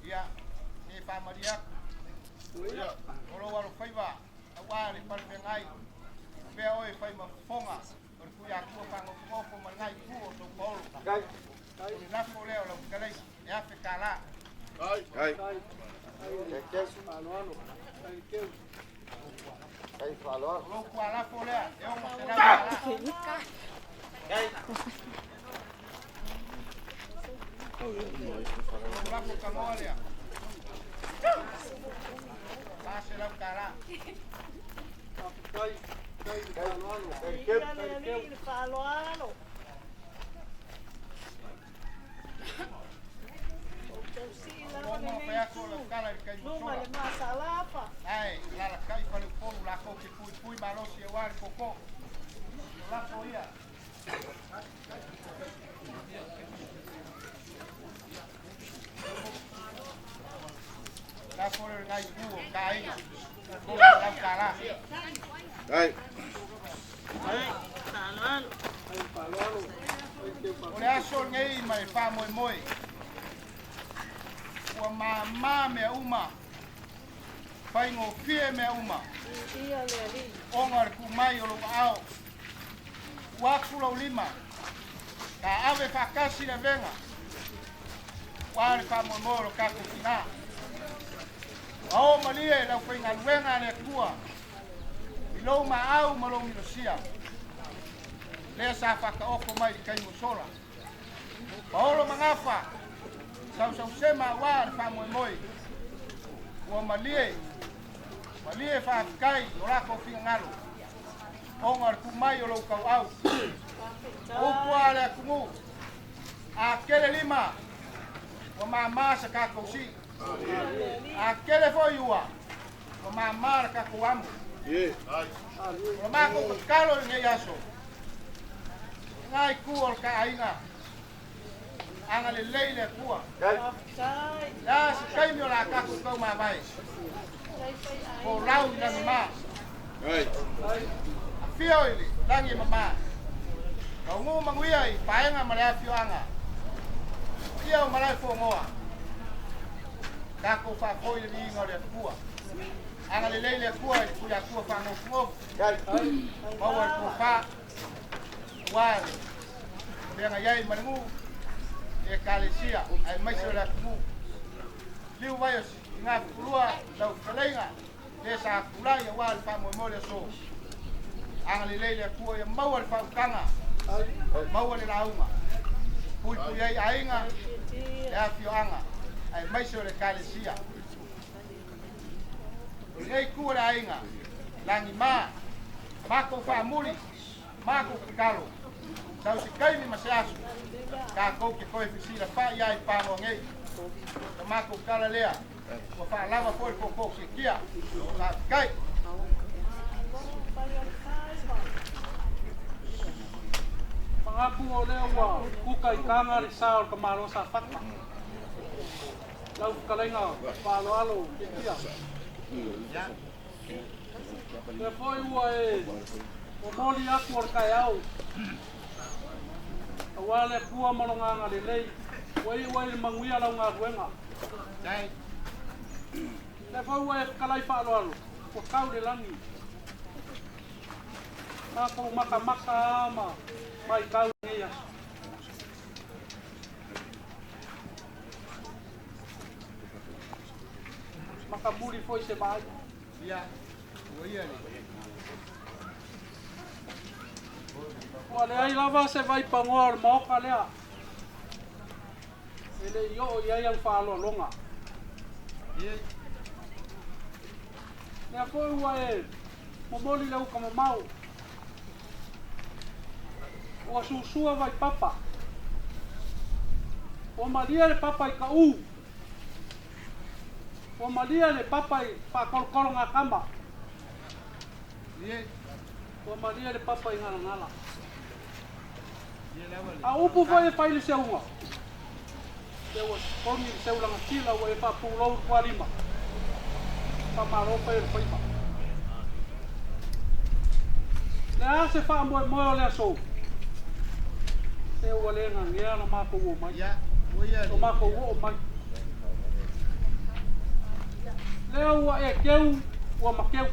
Ia. Se whamari aku. feagai. Avea oe e fai ma fofoga o le Tuiatua fagofogofo ma lena itu o tou paolo. O le lafo lea o lau fetalaiga e $1,000. O lou tualafo lea e $600. O lou lafo tanoa lea $400. Ua uma ona fai atu o lau tala i le taimi ua sola, ae alalatai faleupolu latou te puipui malosi aua le tootoo. O lafo ia. Lafo lea o lena itu o ta aiga, $300. O le aso lenei ma le faamoemoe, ua māmā mea uma, faigofie mea uma, ona o le tuu mai o lou aao. Tuu atu lou lima, taave faatasi le avega, aua le faamoemoe o lo tatou tinā. Ua o malie le aufaigaluega a le Atua i lou maau ma lou minosia, lea sa faataoto mai i le taimi ua sola. Paolo ma Gafa, sausausema aua le faamoemoe, ua malie, malie faafetai i o latou finagalo, ona o le tuu mai o lou tauau. O upu a le atunuu, a tele lima, ua māmā sa tatou sii. A tele foi ua, ua māmā le tatou amo. O le matou tatalo i lenei aso, lena itu o le ta aiga, agalelei le Atua. Le a se taimi o le a tatou taumavae, folau i lagima. Afio i le lagi e mama, taunuu manuia i paega ma le afioaga, paia o Malaefonoa, tatou faafoi le viiga o le Atua. Agalelei le Atua i le Tuiatua faanofonofo, maua le tofa, aua le feagai ai ma le nuu, le ekalesia aemaise o le atunuu. Liu vai o Sigafutulua lau fetalaiga, le sa tulai aua le faamoemoe o le aso. Agalelei le Atua ia maua le faautaga, maua le lauga, puipui ai aiga, le afioaga aemaise o le ekalesia. O lenei itu o le aiga, lagima, matou faamuli, matou tatalo, sau se taimi ma se aso, tatou te toe fesilafa'i ai i Pamoa nei. O le matou tala lea, ua faalava foi le tootoo sekia. Faafetai. Manatu o lea ua kuka i taga le sa o le tamaloa Safata. Lau fetalaiga faaaloalo Sekia. Lea foi ua e momoli atu o le taeao aua le Atua ma Lona agalelei ua iu ai i le manuia lau galuega. Lea foi ua e fetalai faaaloalo ua tau le lagi. Matou matamata lava ma matau i lenei aso. Matamuli foi se vaai. Ua leai lava se vaipanoa o le Maota lea e le i oo i ai au faaaloaloga. Lea foi ua e momoli le uta mamao, ua susua vaipapa, ua malie le papa i ka u. Ua malie le papa i faatolotologatama. Ua malie le papa i galagala. A o upu foi e fai i le seuga, se ua togi le seu lagatila ua e faapulou le tualima, faamalo fai o le faiva. Le a se faamoemoe o le aso? Se ua le gagea la matou omai, lo matou oo mai. Lea ua e keu, ua makeu.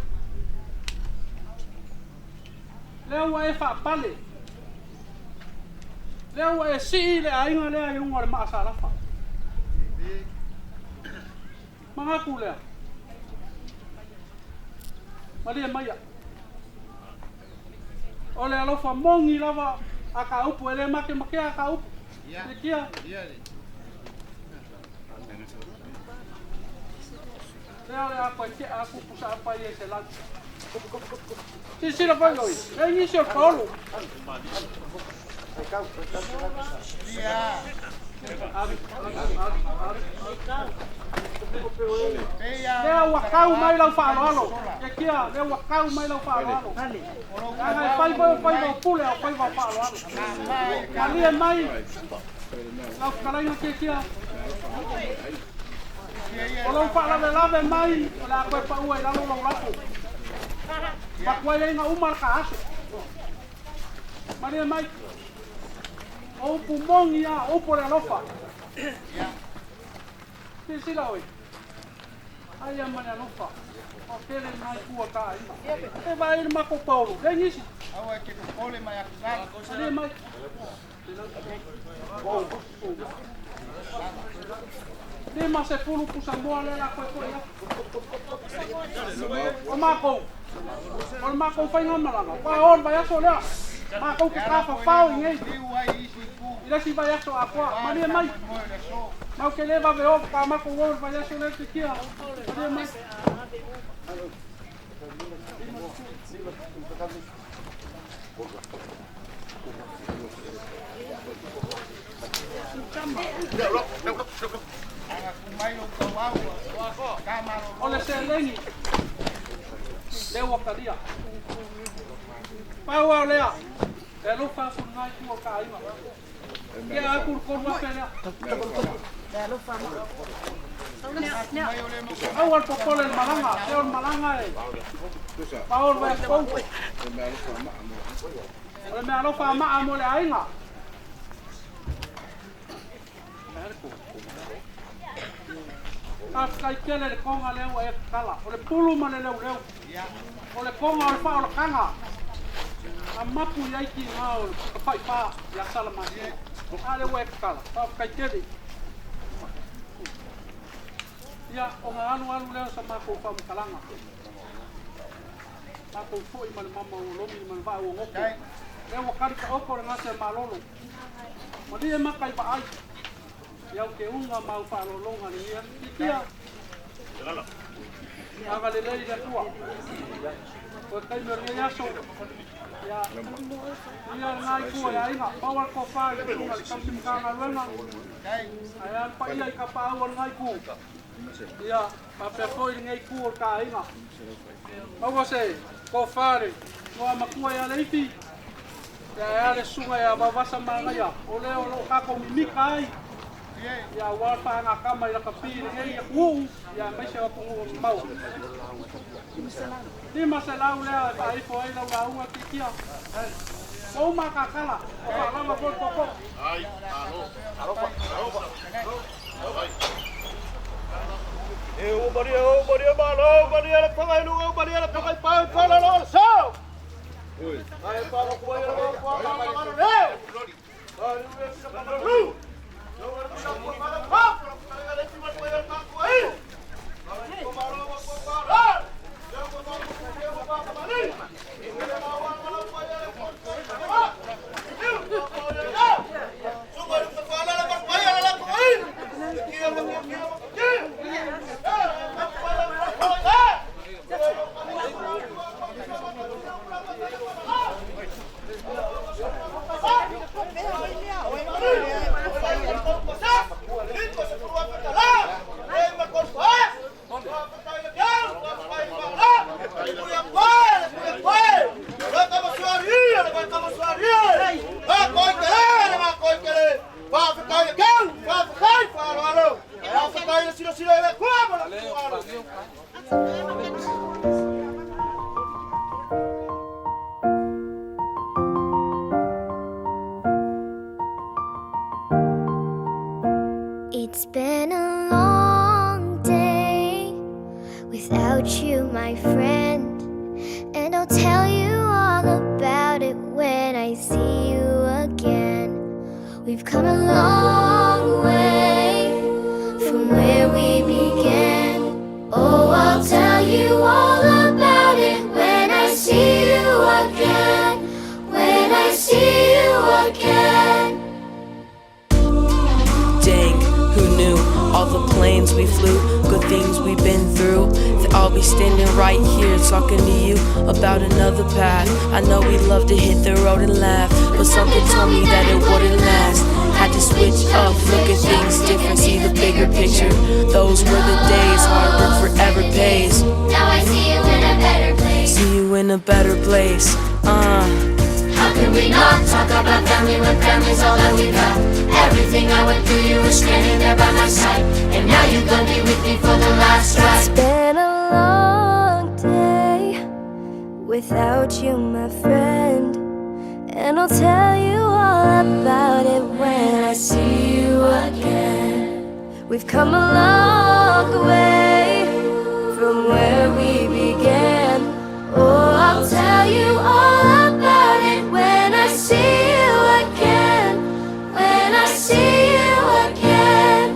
Lea ua e faapale. Lea ua e sii le aiga lea i luga o le maa salafa. Manatu lea. Malie maia. O le alofa moni lava a ka upu e le makemakea a ka upu. E kia. Lea o le a koe tea aku pusa apa i e se lau. Silasila foi oi, e nisi o le paolo. Lea ua kau mai lau faaaloalo. Ke kia, lea ua kau mai lau faaaloalo. Leaga e fai foi o faiva o pule a o faiva o faaaloalo. Malie mai lau fetalaiga ke kia. O lou faalavelave mai o le a toe paua i lalo lou lafo. Matuai ai na uma le ka aso. Malie mai. O upu moni lava, o upu o le alofa. Silasila oe. Aia ma le alofa. Ua tele lena itu o le ta aiga. E vaai i le matou paolo, leai nisi. Malie mai. 50 pusa moa lea la koe koe atu. O makou, o le makou faigamalaga, ua o le vaiaso lea. Makou te tafafao i nei. I le isi vaiaso atoa, malie mai. Mau te le vave o, pa makou o le vaiaso lea te kia. Malie mai. O le seleni lea ua talia. Pau lava o lea, e alofa atu i lena itu o ka aiga. Tea atu le 3,000 lea. Aua le popole i le malaga, se o le malaga e pao le vaiaso fou. O le meaalofa a maa mo le aiga. Faafetai tele i le toga lea ua e tatala. O le pulu ma le leuleu. O le toga o le faaolataga. A mapu i ai tiga o le tafaifa ia Salamasina. A lea ua e tatala. Faafetai tele. Ia, ona alualu lea o sa matou faamatalaga. Matou foi ma le mama ua lomi ma le vaa ua goto. Lea ua kali taoto le gase a malolo. Malie maka i vaai. I au teuga ma au faaaloaloga lenei aso. Titia. Agalelei le Atua. O le taimi o lenei aso. Ia, ia lena itu o le aiga. Pau a le tofa i le susuga i le tausi Matagaluega. Ae a le paia i tapaau o lena itu. Ia, faapea foi lenei itu o le ta aiga. Maua se tofa le igoamatua ia Leifi. Ia ae a le susuga ia Vaovasa Manaia, o lea o lo o tatou mimika ai. Ia aua le faagatama i lakapi i lenei atunuu, ia aemaise o atunuu mamao. 500 lea e faaifo ai lau lauga titia. Ua uma a tatala, ua faalava foi le tootoo. E ua malie, ua malie malo, malie le paga i luga, malie le paga i pau, pala lo le sao. Ai pa mo kuai lo ko ma ma ma le. Ai lu e sila pa lu. Lo wa sila ko ma la pa, ko la le ti ma ko ya pa ko ai. Ai ko ma lo ko ma la. Ya ko ma ko ko ma ma ma ni. E ma wa ma la ko ya le ko ko ma. It's been a long day without you, my friend. And I'll tell you all about it. We've come a long way from where we began. Oh, I'll tell you all about it when I see you again. When I see you again. Dang, who knew all the planes we flew, good things we've been through. That I'll be standing right here talking to you about another path. I know we love to hit the road and laugh, but something told me that it wouldn't last. Had to switch up, look at things different, see the bigger picture. Those were the days, hard work forever pays. Now I see you in a better place. See you in a better place. How can we not talk about family when family's all that we got? Everything I went through, you were standing there by my side. And now you're gonna be with me for the last ride. It's been a long day without you, my friend. And I'll tell you all about it when I see you again. We've come a long way from where we began. Oh, I'll tell you all about it when I see you again. When I see you again.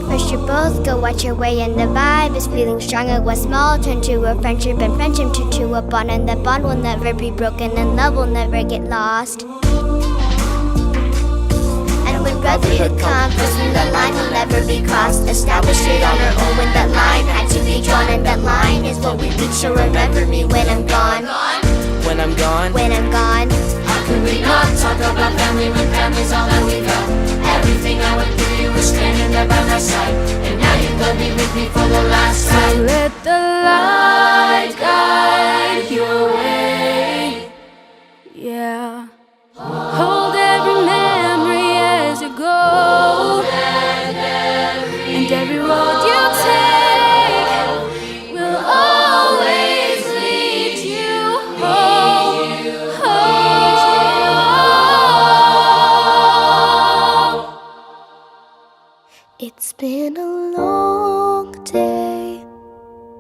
First you both go watch your way and the vibe is feeling stronger. What's small turn to a friendship and friendship turn to a bond, and that bond will never be broken and love will never get lost. And when brotherhood comes, first knew the line will never be crossed. Established it on our own when that line had to be drawn, and that line is what we reach. So remember me when I'm gone. When I'm gone. When I'm gone. How can we not talk about family when family's all that we got? Everything I went through, you were standing there by my side. And now you're gonna be with me for the last So ride. let the light guide your way. Yeah. Hold every memory as you go. And every road you take will always lead you home. Home. It's been a long day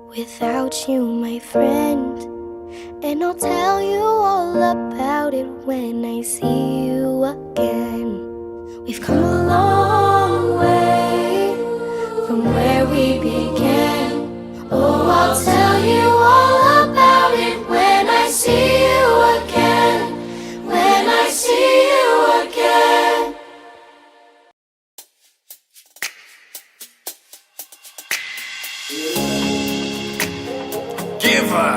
without you, my friend. And I'll tell you all about it when I see you again. We've come a long way from where we began. Oh, I'll tell you all about it when I see you again. When I see you again. Giver.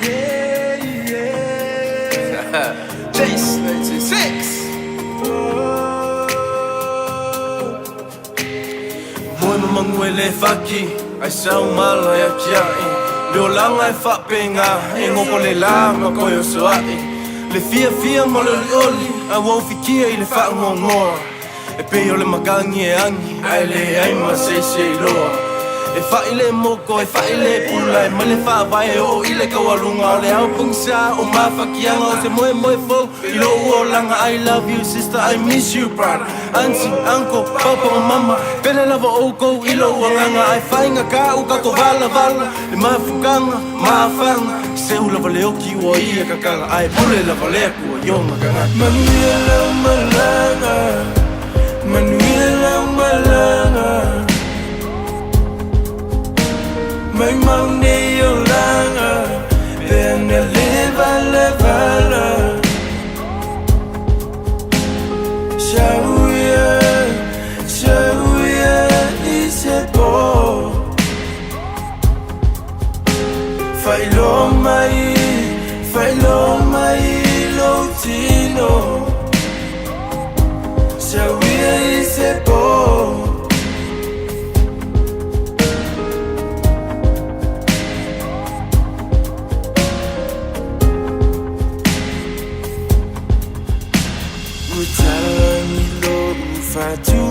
Yeah, yeah. Chase 96. Moe mamangu e le faki ai sau mala ia kia'i Le olaga e faapega e gogo le lā ma koe o soa'i Le fiafia ma le olioli a ua ufikia i le faagoagoa E pei o le makagi e agi ae leai ma se isi e iloa E fa'i le moko e fa'i le pula e mai le faavae e oo i le taualuga O le ao pogisa o mafakiaga o se moemoe fou i lou olaga I love you sister I miss you brother Auntie, uncle, papa ma mama Pele lava oukou i lou agaga Ae faigata u tatou valavala Le mafukaga, mafaga Seu lava le oki ua ia kakala Ae pule lava le Atua i ona tagata. Manuia lau malaga, manuia lau malaga. Mai mau nei olaga, pe ana le valavala. Sau ia, sau ia i se po. Faailoa mai, faailoa mai lou tino. Sau ia i se po. Ua talagi lou fatu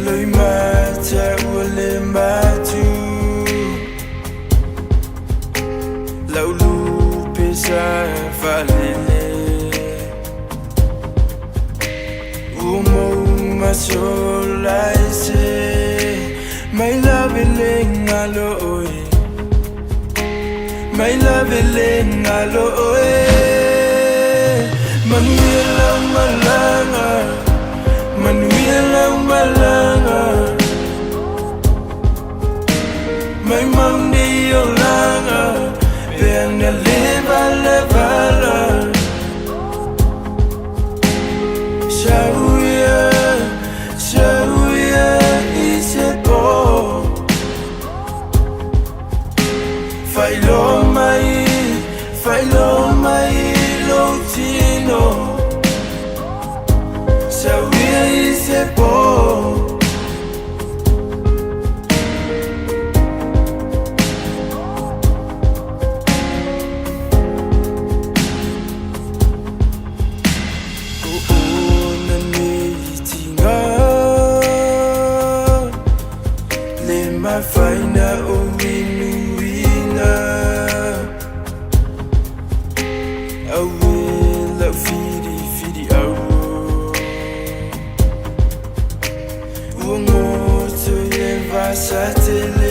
Loimata ua le matu Lau lupe sa faalele. lave le ngalo oe. Mai lave le ngalo oe. Manuia lau malaga, manuia lau malaga. Mai mauni o laga, pe na le vala vala. Shauia, shauia i se po. Whailo mai, whailo mai lo tino. Shauia i se po. O ona nei tinga Le mafaina o inuina. Aue lau whiri whiri au. Ua ngoto i le vasa te.